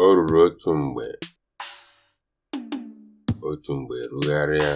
O ruru otu mgbe, otu mgbe rugharịa.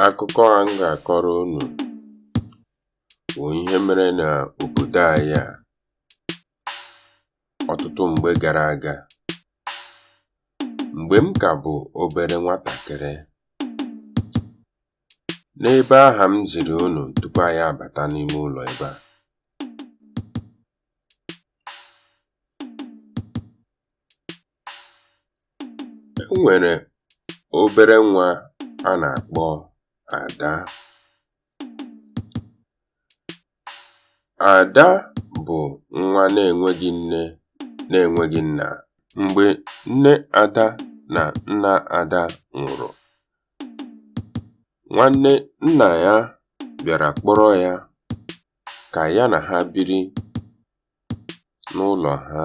Akụkọ a m ga-akọrọ unu bụ ihe mere n'obodo anyị a ọtụtụ mgbe gara aga, mgbe m ka bụ obere nwatakịrị. N'ebe aha m ziri unu tupu anyị abata n'ime ụlọ ebe a. E nwere obere nwa a na-akpọ Ada. Ada bụ nwa na-enweghị nne na-enweghị nna. Mgbe nne Ada na nna Ada nwụrụ, nwanne nna ya bịara kpọrọ ya ka ya na ha biri n'ụlọ ha.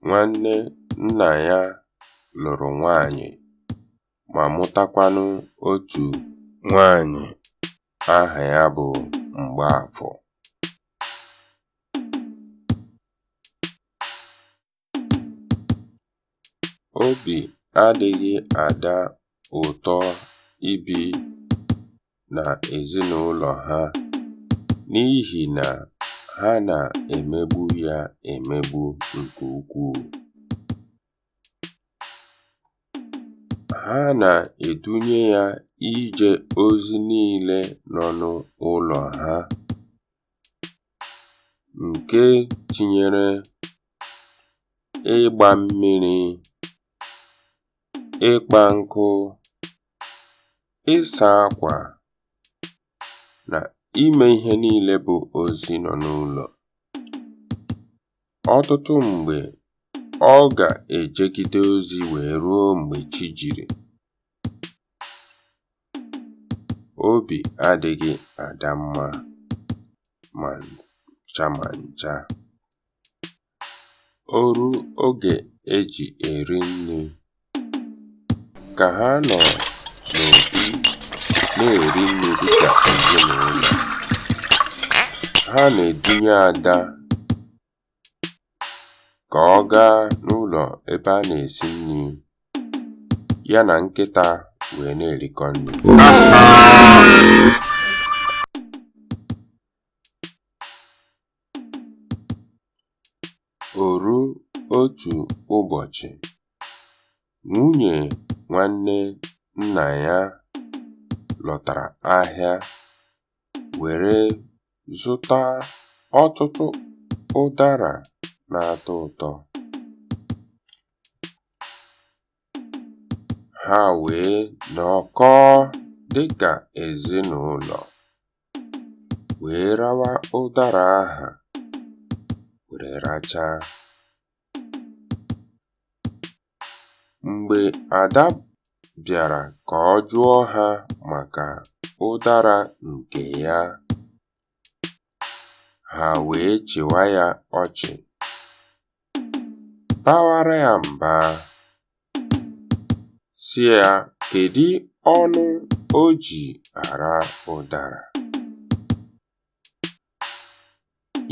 Nwanne nna ya lụrụ nwaanyị ma mụtakwanụ otu nwaanyị aha ya bụ Mgbaafọ. Obi adịghị Ada ụtọ ibi n'ezinụlọ ha n'ihi na ha na-emegbu ya emegbu nke ukwuu. Ha na-edunye ya ije ozi niile nọ n'ụlọ ha nke tinyere ịgba mmiri, ịkpa nkụ, ịsa akwa na ime ihe niile bụ ozi nọ n'ụlọ. Ọtụtụ mgbe ọ ga-ejegide ozi wee ruo mgbe chi jiri. Obi adịghị Ada mma ma ncha ma ncha. O ruo oge e ji eri nri, ka ha nọ n'obi na-eri nri dịka ezinụlọ, ha na-edunye Ada ka ọ gaa n'ụlọ ebe a na-esi nri, ya na nkịta wee na-erikọ nri. O ruo otu ụbọchị, nwunye nwanne nna ya lọtara ahịa were zụta ọtụtụ ụdara na-atọ ụtọ. Ha wee nọkọọ dịka ezinụlọ wee rawa ụdara aha were rachaa. Mgbe Ada bịara ka ọ jụọ ha maka ụdara nke ya, ha wee chịwa ya ọchị, bawara ya mba, sị ya kedụ ọnụ o ji ara ụdara.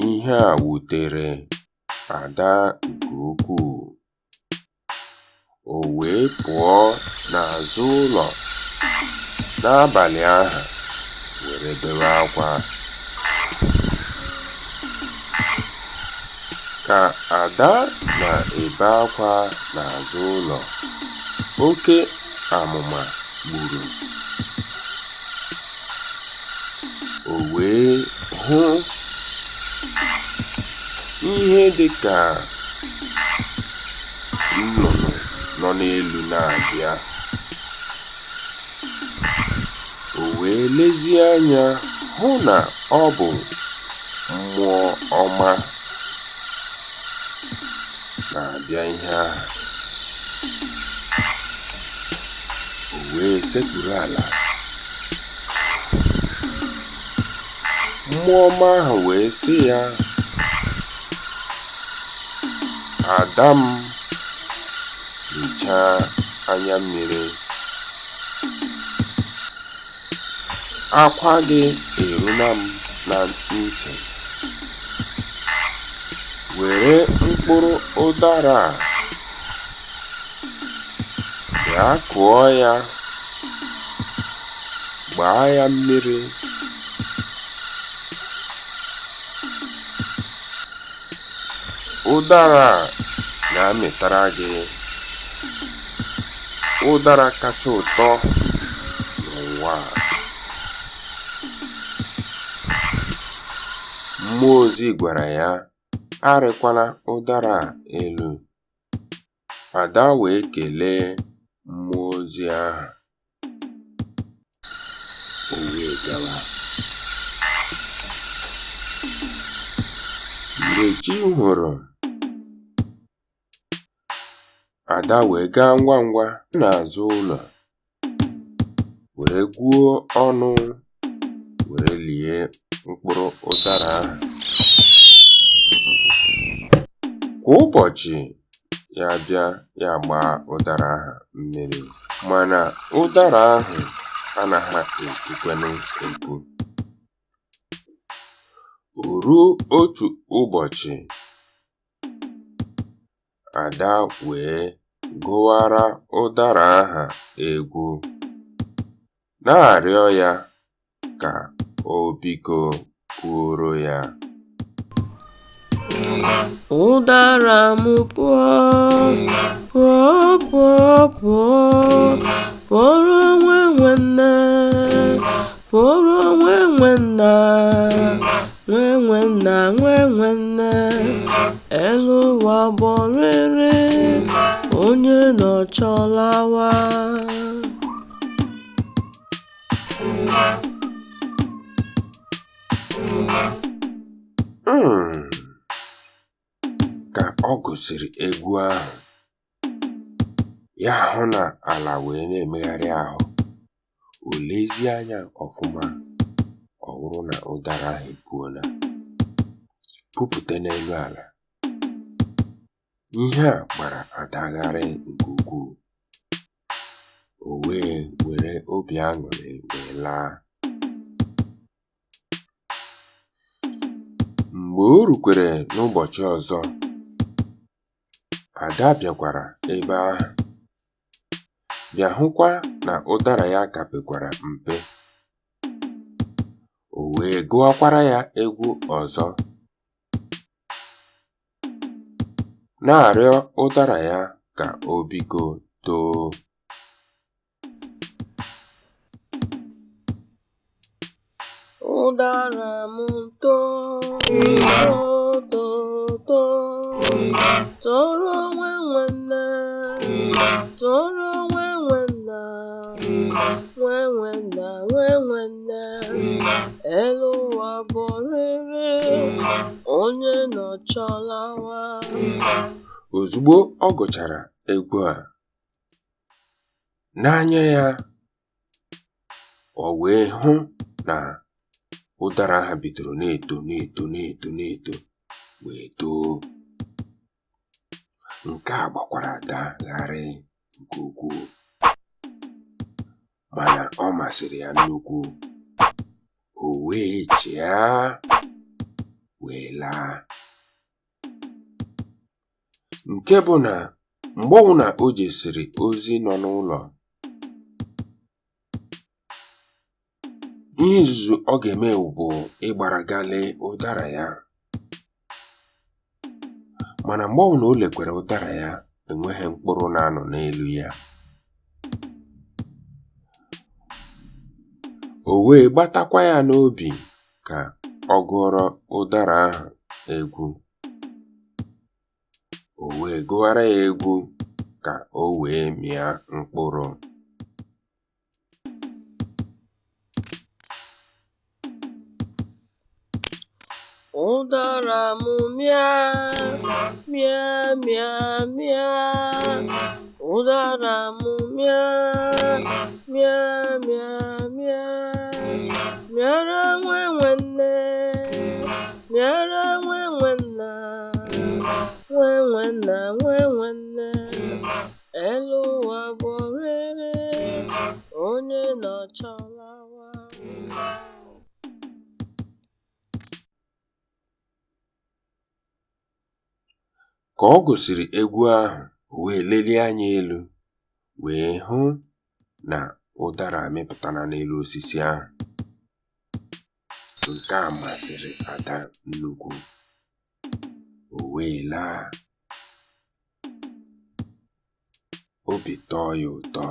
Ihe a wutere Ada nke ukwuu. O wee pụọ n'azụ ụlọ n'abalị ahụ were bewe akwa. Ka Ada na-ebe akwa n'azụ ụlọ, oke amụma gburu. O wee hụ ihe dị ka nnụnụ nọ n'elu na-abịa. O wee lezie anya hụ na ọ bụ mmụọ ọma na-abịa ihe ahụ. O wee sekpuru ala. Mmụọ ọma ahụ wee sị ya, Ada m, hichaa anya mmiri. Akwa gị eruna m na ntị, "Were mkpụrụ ụdara a bịa kụọ ya, gbaa ya mmiri. Ụdara a ga-amịtara gị ụdara kacha ụtọ n'ụwa a." Mmụọ ozi gwara ya arịkwala ụdara a elu. Ada wee kelee mmụọ ozi ahụ. O wee gawa. Mgbe chi hụrụ, Ada wee gaa ngwa ngwa n'azụ ụlọ were gwuo ọnụ were lie mkpụrụ ụdara ahụ. Kwa ụbọchị ya bịa ya gbaa ụdara ahụ mmiri, mana ụdara ahụ anaghị epukwanụ epu. O ruo otu ụbọchị, Ada wee gụwara ụdara ahụ egwu, na-arịọ ya ka o biko puoro ya. Ụdara m pụọ, pụọ, pụọ, pụọ, pụọrọ nwe nwe nne, pụọrọ nwe nwe nna, nwe nwe nna, nwe nwe nne. Elu ụwa bụ ọrịrị, onye nọchọlawa. Ka ọ gụsịrị egwu ahụ, ya hụ na ala wee na-emegharị ahụ. O lezie anya ọfụma, ọ wụrụ na ụdara ahụ epuola, pupụta n'elu ala. Ihe a gbara Ada gharịị nke ukwuu. O wee were obi aṅụrị wee laa. Mgbe o rukwere n'ụbọchị ọzọ, Ada bịakwara ebe ahụ bịa hụkwa na ụdara ya ka pekwara mpe. O wee gụwakwara ya egwu ọzọ, na-arịọ ụdara ya ka o biko too. Ụdara m too, too, too, too, toro nwe nwe nne, toro nwe nwe nna, nwe nwe nna, nwe nwe nne. Elu ụwa bụ oriri, onye nọchọlawa. Ozugbo ọ gụchara egwu a, n'anya ya o wee hụ na ụdara ahụ bidoro na-eto na-eto na-eto na-eto wee too. Nke a gbakwara Ada gharịị nke ukwuu, mana ọ masịrị ya nnukwu. O wee chịa wee laa. Nke bụ na mgbe ọbụla o jesịrị ozi nọ n'ụlọ, ihe izizi ọ ga-eme bụ ịgbara gaa lee ụdara ya. Mana mgbe ọbụla o lekwara ụdara ya, enweghị mkpụrụ na-anọ n'elu ya. O wee gbatakwa ya n'obi ka ọ gụọrọ ụdara ahụ egwu. O wee gụwara ya egwu ka o wee mịa mkpụrụ. Ụdara m mịa, mịa, mịa, mịa. Ụdara m mịa, mịa, mịa, mịa. Mịara nwe nwe nne, mịara nwe nwe nna, nwe nwe nna, nwe nwe nne. Elu ụwa bụ oriri, onye nọchọlawa. Ka ọ gụsịrị egwu ahụ, o wee lelie anya elu wee hụ na ụdara amịpụtala n'elu osisi ahụ. Nke a masịrị Ada nnukwu. O wee laa, obi tọọ ya ụtọ.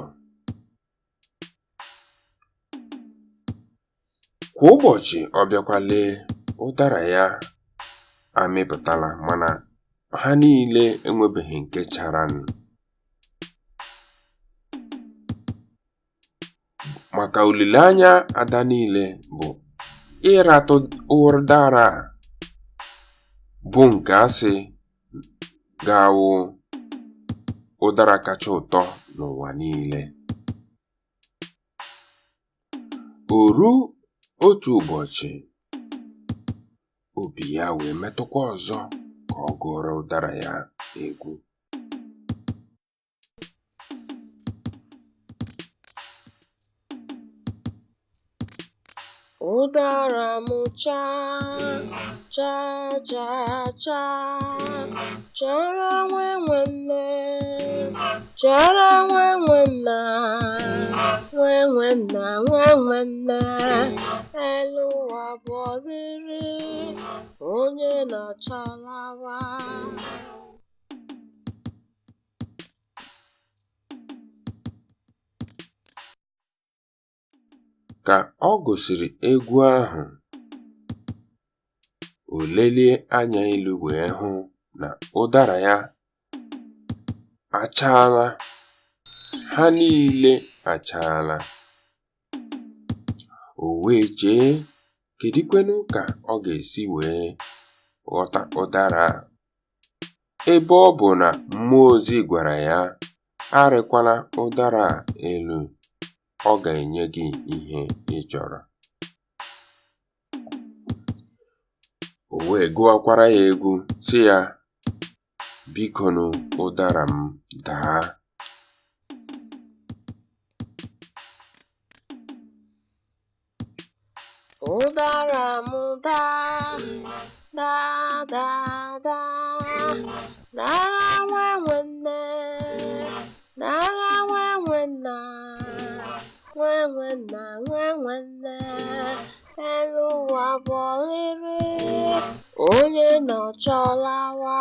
Kwa ụbọchị ọ bịakwa lee, ụdara ya amịpụtala mana ha niile enwebeghị nke charanụ. Maka olileanya Ada niile bụ ịratụ ụdara a bụ nke a sị ga-awụ ụdara kacha ụtọ n'ụwa niile. O ruo otu ụbọchị, obi ya wee metụkwa ọzọ ka ọ gụọrọ ụdara ya egwu. Ụdara m chaa, chaa chaa chaa, chara nwe nwe nne, chara nwe nwe nna, nwe nwe nna, nwe nwe nne. Elu ụwa bụ oriri, onye na-achalawa. Ka ọ gụsịrị egwu ahụ, o lelie anya elu wee hụ na ụdara ya achaala, ha niile achaala. O wee chee kedụkwanụ ka ọ ga-esi wee ghọta ụdara a ebe ọ bụ na mmụọ ozi gwara ya arịkwala ụdara a elu, ọ ga-enye gị ihe ị chọrọ. O wee gụwakwara ya egwu sị ya bikonu ụdara m daa. Ụdara m daa, daa daa daa, dara nwe nwe nne, dara nwe nwe nna, nwe nwe nna, nwe nwe nne. Elu ụwa bụ oriri, onye nọchọlawa.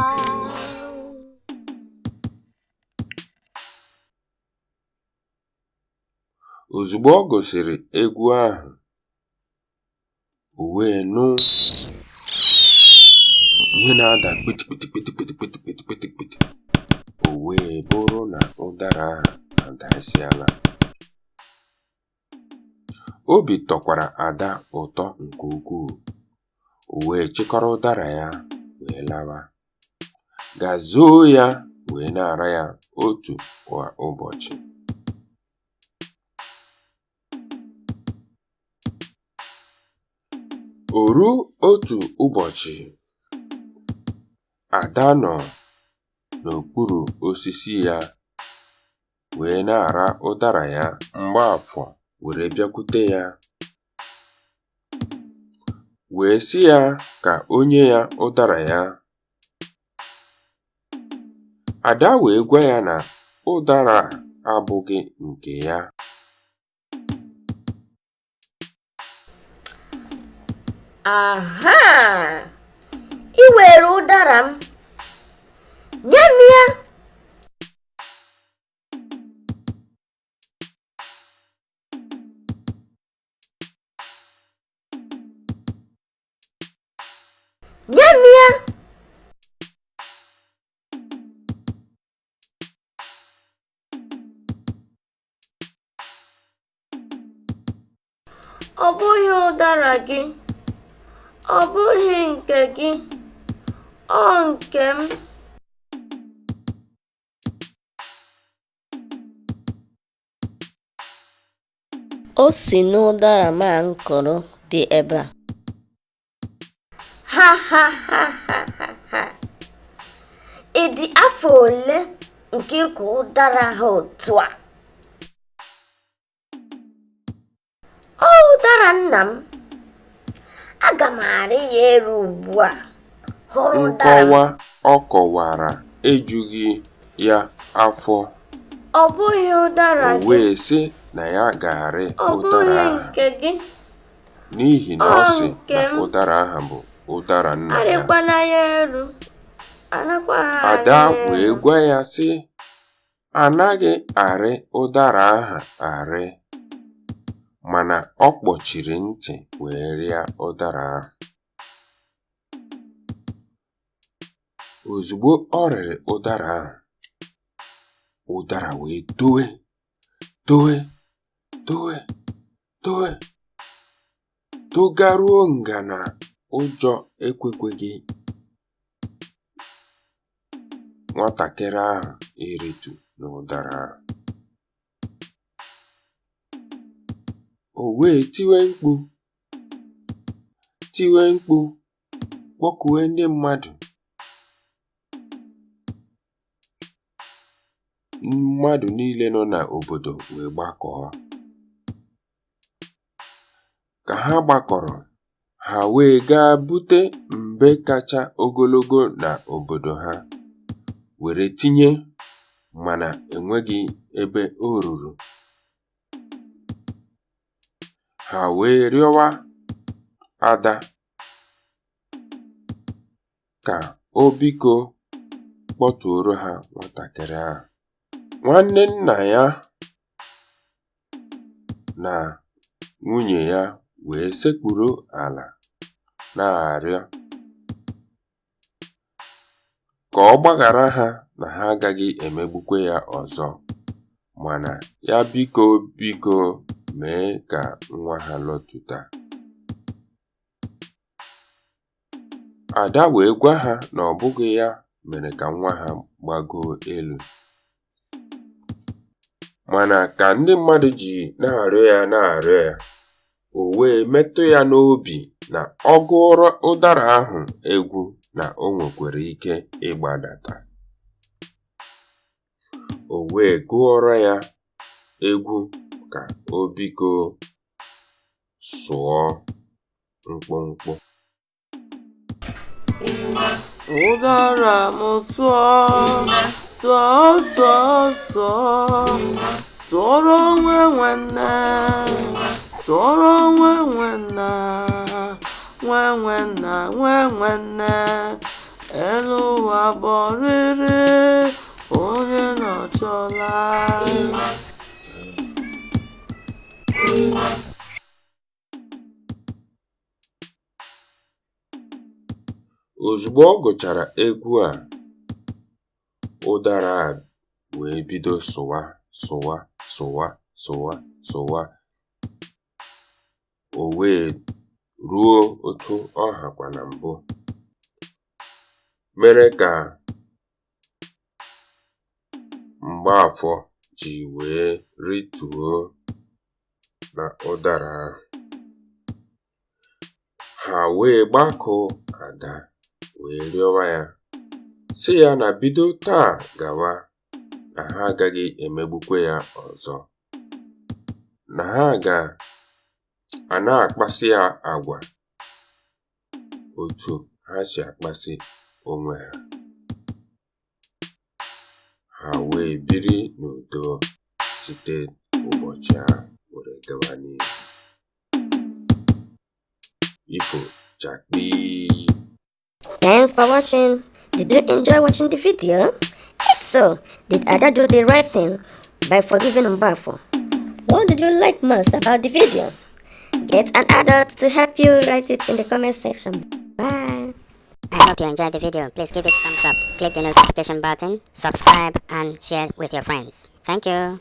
Ozugbo ọ gụsịrị egwu ahụ, o wee nụ ihe na-ada kpiti kpiti kpiti kpiti kpiti kpiti kpiti. O wee bụrụ na ụdara ahụ adasịala. Obi tọkwara Ada ụtọ nke ukwuu. O wee chịkọrọ ụdara ya wee lawa, gaa zoo ya wee na-ara ya otu kwa ụbọchị. O ruo otu ụbọchị, Ada nọ n'okpuru osisi ya wee na-ara ụdara ya, Mgbaafọ were bịakwute ya wee sị ya ka o nye ya ụdara ya. Ada wee gwa ya na ụdara a abụghị nke ya. Aha! I were ụdara m. Nye m ya! Nye m ya! Ọ bụghị ụdara gị, ọ bụghị nke gị, ọ nke m. O si n'ụdara m a m kụrụ dị ebe a. Ha ha ha ha ha ha! Ị dị afọ ole nke ịkụ ụdara ha otu a? Ọ ụdara nna m. Aga m arị ya elu ugbu a. Hụrụ ụdara m. Nkọwa ọ kọwara ejughị ya afọ. Ọ bụghị ụdara O gị. wee sị na ya ga-arị Ọ ụdara bụghị ahụ nke gị. n'ihi na ọ Ọ sị nke na m. ụdara ahụ bụ ụdara nna ya. Arịkwana ya elu. Anakwa arị Ada ya wee elu. gwa ya sị, anaghị arị ụdara ahụ arị, mana ọ kpọchiri ntị wee rịa ụdara ahụ. Ozugbo ọ rịrị ụdara ahụ, ụdara wee towe, towe, towe, towe, togaruo nga na ụjọ ekwekweghị nwatakịrị ahụ ịrịtu n'ụdara ahụ. O wee tiwe mkpu, tiwe mkpu, kpọkuwe ndị mmadụ. Mmadụ niile nọ n'obodo wee gbakọọ. Ka ha gbakọrọ, ha wee gaa bute mbe kacha ogologo n'obodo ha were tinye, mana enweghị ebe o ruru. Ha wee rịọwa Ada ka o biko kpọtuoro ha nwatakịrị ahụ. Nwanne nna ya na nwunye ya wee sekpuru ala na-arịọ ka ọ gbaghara ha na ha agaghị emegbukwa ya ọzọ, mana ya biko biko mee ka nwa ha lọtuta. Ada wee gwa ha na ọ bụghị ya mere ka nwa ha gbagoo elu, mana ka ndị mmadụ ji na-arịọ ya na-arịọ ya, o wee metụ ya n'obi na ọ gụọrọ ụdara ahụ egwu na o nwekwara ike ịgbadata. O wee gụọrọ ya egwu ka o biko sụọ mkpụmkpụ. Ụdara m sụọ, sụọ, sụọ, sụọ, sụọrọ nwe nwanne, sụọrọ nwe nwanna, nwe nwanna, nwe nwanne, elu ụwa bụ oriri, onye nọchọla. Ozugbo ọ gụchara egwu a, ụdara a wee bido sụwa, sụwa, sụwa, sụwa, sụwa. O wee ruo otu ọ hakwa na mbụ, mere ka Mgbaafọ ji wee rituo na ụdara ahụ. Ha wee gbakọọ Ada wee rịọwa ya, sị ya na bido taa gawa na ha agaghị emegbukwa ya ọzọ, na ha ga a na-akpasị ya agwa otu ha si akpasị onwe ha. Ha wee biri n'udo site ụbọchị ahụ were gawa n'ihu. Ifo chakpii. Thanks for watching. Did you enjoy watching the video? If so, did Ada do the right thing by forgiving Mgbafọ? What did you like most about the video? Get an adult to help you write it in the comment section. Bye. I hope you enjoyed the video. Please give it a thumbs up, click the notification button, subscribe and share with your friends. Thank you.